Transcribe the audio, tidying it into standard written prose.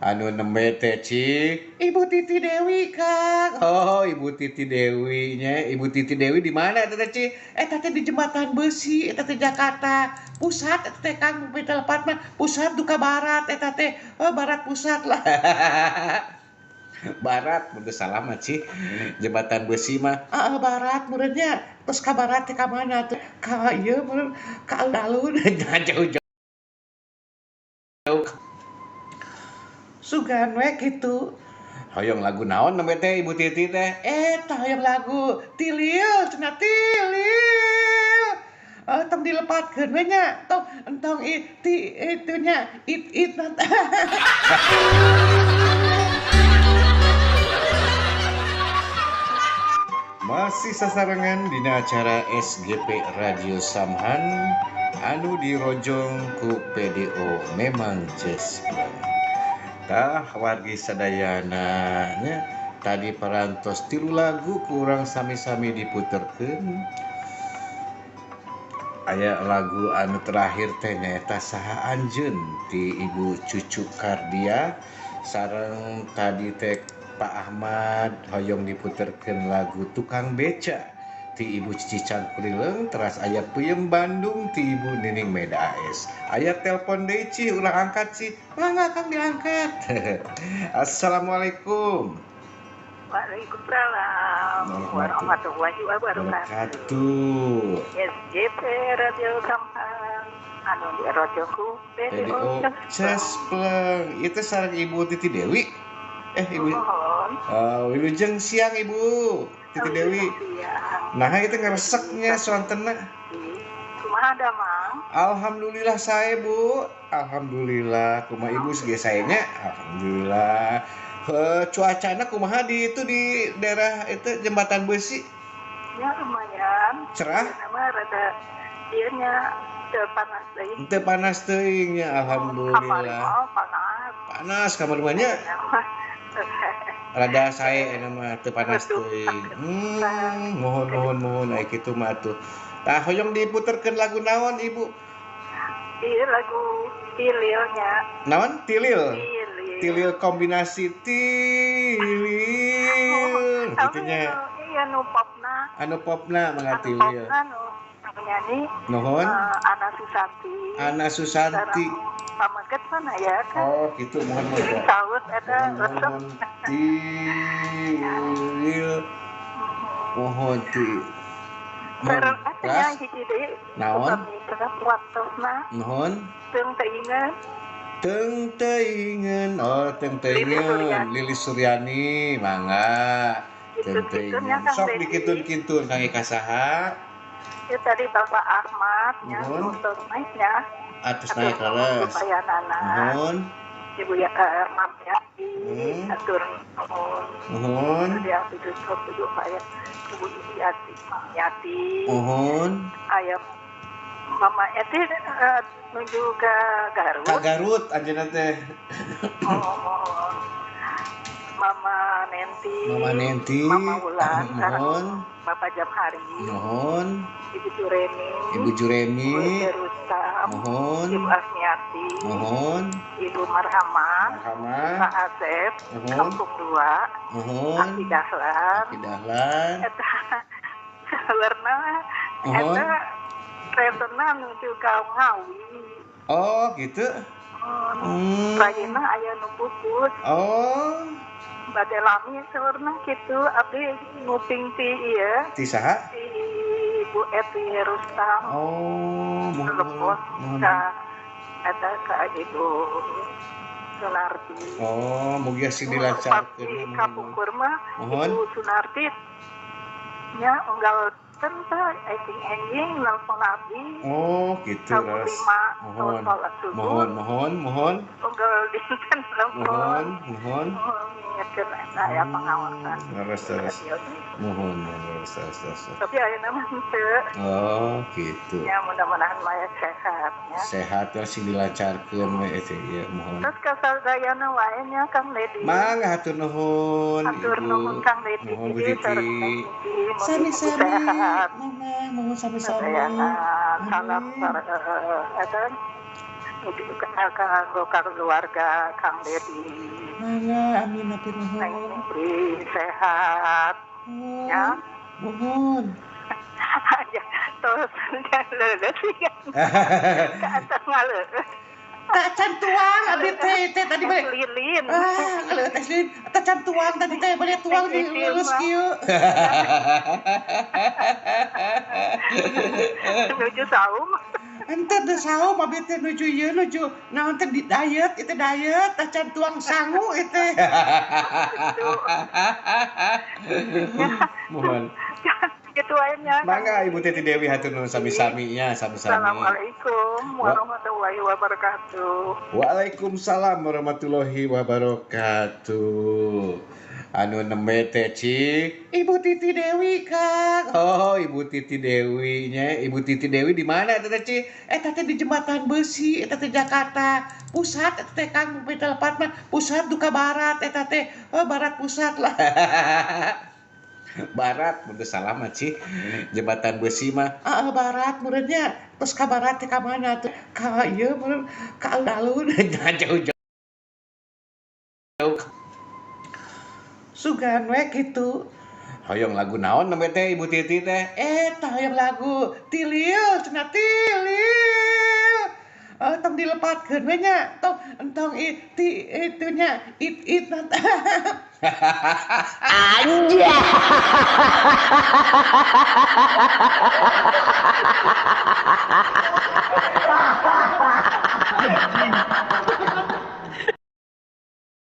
Anu nembe teh cik Ibu Titi Dewi Kang. Oh, Ibu Titi Dewi nya. Ibu Titi Dewi di mana eta teh cik? Eta teh di Jembatan Besi eta teh Jakarta Pusat eta teh Kang, upami telepat mah pusat duka barat eta teh. Oh, barat pusat lah. Barat mun teu salah mah cik. Jembatan Besi mah barat meureun nya. Terus ka barat teh ka mana tuh? Ka ieu meureun ka alun-alun. Jauh-jauh. Sugan we kitu. Hoyong lagu naon nembe teh Ibu Titi teh? Eta hoyong lagu Tilil cenah tilil. Tong dilepatkeun we nya. Tong entong ti itu nya it it. Masih sasarengan dina acara SGP Radio Samhan anu dirojong ku PDO memang Cespleng. Tah wargi sadayana nya tadi parantos tilu lagu kurang sami-sami diputerkeun. Aya lagu anu terakhir teh nyaeta Saha Anjeun ti Ibu Cucu Kardia sareng tadi teh Pak Ahmad hoyong diputerkeun lagu Tukang Beca ti Ibu Cici Cangkurileng, teras aya Peuyeum Bandung ti Ibu Nining Meda AS. Aya telepon deui Ci, urang angkat Ci. Mangga Kang diangkat. Assalamualaikum. Waalaikumsalam warahmatullahi wabarakatuh. SGP Radio Samhan anu dirojong ku PDO Cespleng. Itu sareng Ibu Titi Dewi. Ibu. Wilujeng siang Ibu Titi Dewi. Nah itu ngereseknya soantena. Kumaha damang? Alhamdulillah saya Bu. Alhamdulillah kumaha Ibu sege saenya. Alhamdulillah. Cuacana kumaha di itu di daerah itu Jembatan Besi? Ya lumayan. Cerah? Nama rada ieu nya teu panas teuing. Teu panas teuing nya alhamdulillah. Panas. Panas kamar mah nya. Rada sae eta mah teu panas teuing. Mohon mohon mohon aya kitu mah atuh. Tah hoyong diputerkeun lagu naon Ibu? Ieu lagu Tililnya. Naon? Tilil. Tilil kombinasi tilil gitu nya. Iya nu popna. Anu popna mangga tilil. Anu popna nu nyanyi. Nuhun. Ana Susanti. Ana Susanti. Pamaket mana ya kan? Oh gitu mohon mohon. Saut eta resep. Tilil. Mohon ti. Sareng eta nya hiji deui. Naon? Waktosna. Nuhun. Teung teuingeun. Teung teuingeun, oh teung teuingeun, Lili Suryani, mangga. Teung teuingeun. Sok dikitun-kitun kang ka saha? Ya tadi Bapak Ahmad nya untuk naiknya. Atus naik leres. Nuhun. Ibu ya Mam Yati, atur nuhun. Nuhun. Dia tujuh tujuh aya Ibu Yati, Mam Yati. Nuhun. Aya Mama Yati menuju ke Garut. Ke Garut anjeunna teh. Oh, Mama Nenti. Mama Nenti. Mama Wulan. Nuhun. Bapak Jamhari. Nuhun. Ibu Juremi. Ibu Juremi. Ibu Rustam. Nuhun. Ibu Asmiati. Nuhun. Ibu Marhamah. Marhamah. Pak Asep. Nuhun. Kampung 2. Nuhun. Aki Dahlan. Aki Dahlan. Eta sawarna. Nuhun. Eta retena nuju ka Ngawi. Oh, gitu. Rajina aya nu puput. Oh. Bade lami saurna kitu abdi nguping ti ieu. Ti saha? Ti Ibu Eti Rustam. Oh, mohon mohon. Ka eta ka Ibu Sunarti. Oh, mugi sing dilancarkeun. Kapungkur mah Ibu Sunarti nya unggal tenta enjing-enjing nelpon abdi. Oh, gitu ras. Mohon. Mohon, mohon, mohon. Unggal dinten nelpon. Mohon, mohon. Ngingetkeun saya pengawasan. Leres, leres. Mohon, leres, leres, leres. Tapi ayeuna mah henteu. Oh, gitu. Ya, mudah-mudahan mah sehat ya. Sehat ya sing dilancarkeun we teh ieu mohon. Terus ka sadayana wae nya Kang Dedi. Mangga hatur nuhun. Hatur nuhun Kang Dedi. Nuhun Bu Titi. Sami-sami. Mama, mohon sami-sami. Salam eta Kanggo keluarga Kang Dedi. Mangga, amin, hatur Neng nuhun. Nupri sehat ya. Muhun. Aja terus leuleus sih kan. Ke atas ngaleueus. Tacan tuang abdi teh teh tadi Es bade lilin. ah kalau es lilin tacan tuang tadi teh bade tuang Neng di Isil lulus mah. kieu. Menuju saum. Ente teu saum abdi teh nuju ieu nuju naon teh di diet itu diet tacan tuang sangu itu. Gitu. Mohon. Gitu aja nya Kang Mangga Ibu Dedi. Titi Dewi hatur nuhun sami-sami nya sami-sami. Assalamualaikum Wa warahmatullahi wabarakatuh. Waalaikumsalam warahmatullahi wabarakatuh. Anu nembe teh Cik, Ibu Titi Dewi Kang. Oh, Ibu Titi Dewi nya. Ibu Titi Dewi di mana teh Cik? Eta teh di Jembatan Besi, eta teh Jakarta Pusat eta teh Kang beda lepat mah pusat duka barat eta teh. Oh, barat pusat lah. Barat mun teu salah mah Cik. Jembatan Besi mah barat meureun nya. Terus ka barat teh ka mana tuh? Ka ieu meureun ka alun-alun. Jauh-jauh. Sugan we kitu. Hoyong lagu naon nembe teh Ibu Titi teh? Eta hoyong lagu Tilil cenah tilil. Oh, tong dilepatkeun we nya. Tong entong ti itu nya it it. Anjay.